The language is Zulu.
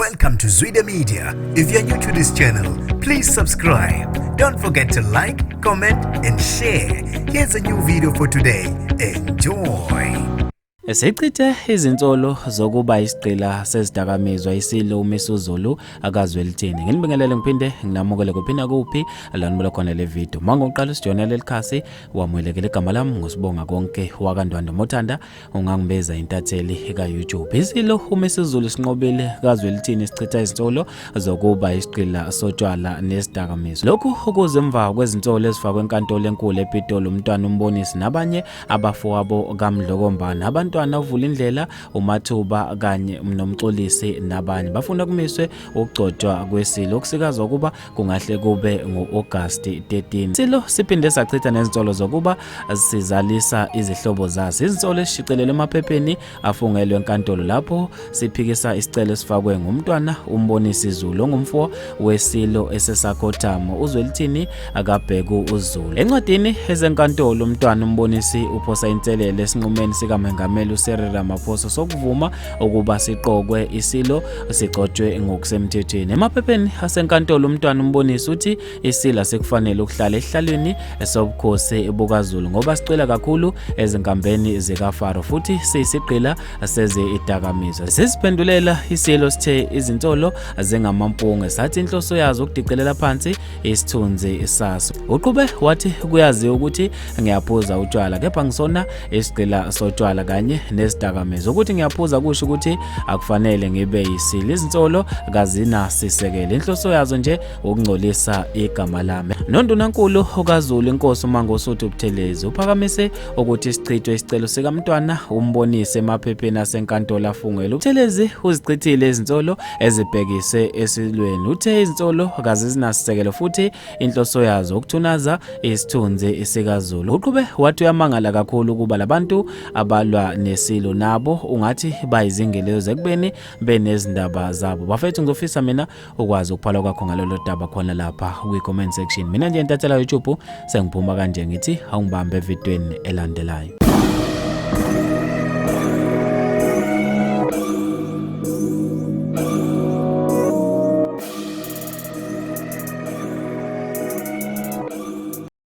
Welcome to Zwida Media. If you're new to this channel, please subscribe. Don't forget to like, comment, and share. Here's a new video for today. Enjoy. Sichithe izinsolo zokuba isigqila sezidakamizwa iSilo uMisuzulu kaZwelithini. Nginibingelele ngiphinde nginamukele kuphinda kuphi la nibuka khona le video. Mangoqala usijoyina leli khasi wamukelekile, igama lami nguSibonga Konke wakaNdwandwe, mothanda ungangibiza intatheli ka-YouTube. Isilo uMisuzulu sinqobile kaZwelithini sichitha izinsolo zokuba isigqila sotshwala nesidakamizwa. Lokhu kuze emva kwezinsolo ezifakwe enkantolo enkulu ePitoli umntwana uMbonisi nabanye abafowabo kaMdlokombane, abantwana uVulindlela, uMathuba kanye noMxolisi nabanye bafuna kumiswe ukugcotshwa kwesilo okusikazwa ukuba kungahle kube ngo-August 13. Silo siphinde sachitha nezinsolo zokuba sizalisa izihlobo zaso. Izinsolo ezishicilelwe emaphepheni afungelwe enkantolo lapho siphikisa isicelo esifakwe ngumntwana uMbonisi Zulu ongumfo wesilo esesakhothama uZwelithini akabheku uZulu. Encwadini ezenkantolo umntwana uMbonisi uphosa inselele esinqumeni sikamengameli uCyril Ramaphosa sokuvuma ukuba siqokwe isilo sigcotshwe ngokusemthethweni. Emaphepheni asenkantolo umntwana uMbonisi uthi isilo sekufanele ukuhlala esihlalweni sobukhosi bukaZulu ngoba sicela kakhulu ezinkambeni zikaFaro futhi siyisigqila sezidakamizwa. Sisiphendulela isilo sithe izinsolo zingamampunge, sathi inhloso yazo ukudicelela phansi isithunzi saso. Uqhube wathi kuyaziwa ukuthi ngiyaphuza utshwala kepha ngisona isigqila sotshwala kanye nezidakamizwa. Ukuthi ngiyaphuza kusho ukuthi akufanele ngibe yisilo. Izinsolo kazinasisekelo, inhloso yazo nje ukungcolisa igama lami. Nondunankulu kaZulu inkosi uMangosuthu Buthelezi uphakamise ukuthi sichithwe isicelo sikamntwana uMbonisi emaphepheni asenkantolo afungelwe. Ubuthelezi uzichithile izinsolo ezibhekise esilweni. Uthe izinsolo kazizinasisekelo futhi inhloso yazo ukuthunaza isithunzi sikaZulu. Uqhube wathi uyamangala kakhulu ukuba labantu abalwa nesilo nabo ungathi bayizingelozi ekubeni benezindaba zabo. Bafethu, ngizofisa mina ukwazi ukuphala kwakho ngalolo daba khona lapha kwi-comment section. Mina nje intathela YouTube sengiphuma kanje, ngithi awungibambe evidweni elandelayo.